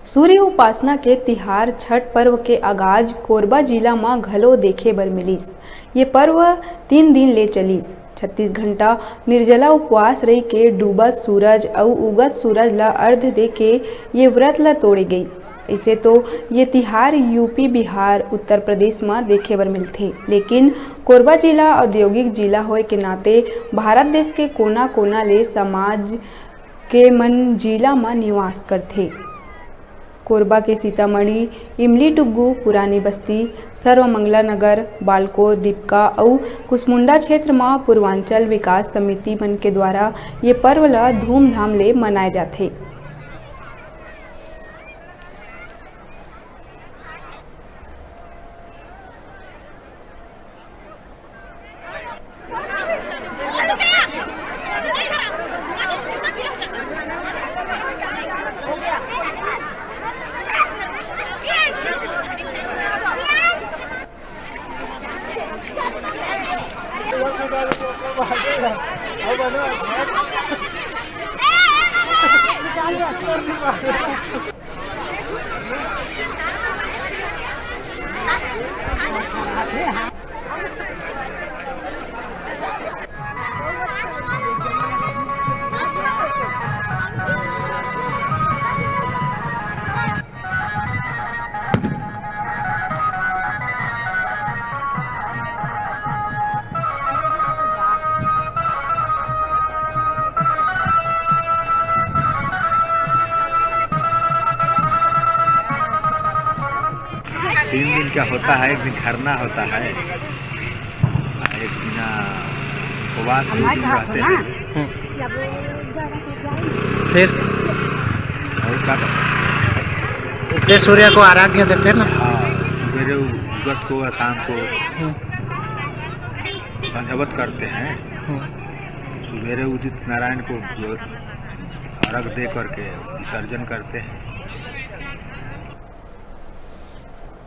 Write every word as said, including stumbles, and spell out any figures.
सूर्य उपासना के तिहार छठ पर्व के आगाज कोरबा जिला म घलो देखे बर मिलिस। ये पर्व तीन दिन ले चलिस। छत्तीस घंटा निर्जला उपवास रहि के डूबत सूरज अउ उगत सूरज ल अर्घ दे के ये व्रत ल तोड़े गइस। इसे तो ये तिहार यूपी, बिहार, उत्तर प्रदेश म देखे बर मिलथे, लेकिन कोरबा जिला औद्योगिक जिला होए के नाते भारत देश के कोना-कोना ले समाज के मन जिला म निवास करथे। कोरबा के सीतामढ़ी, इमली टुग्गू, पुरानी बस्ती, सर्वमंगला नगर, बालको, दीपका अउ कुसमुंडा क्षेत्र म पूर्वांचल विकास समिति मन के द्वारा ये पर्व ल धूमधाम ले मनाए जाथे। तीन दिन का होता है, एक दिन खरना होता है, एक दिन उपवास दो दिन रहते हैं। हम्म। फिर? और क्या करते हैं? उगते सूर्य को आराध्य देते हैं ना? हाँ, सुबेरे उगत को और शाम को हम्म। संझवत करते हैं। हम्म। सुबेरे उदित नारायण को जो अर्घ दे करके विसर्जन करते हैं।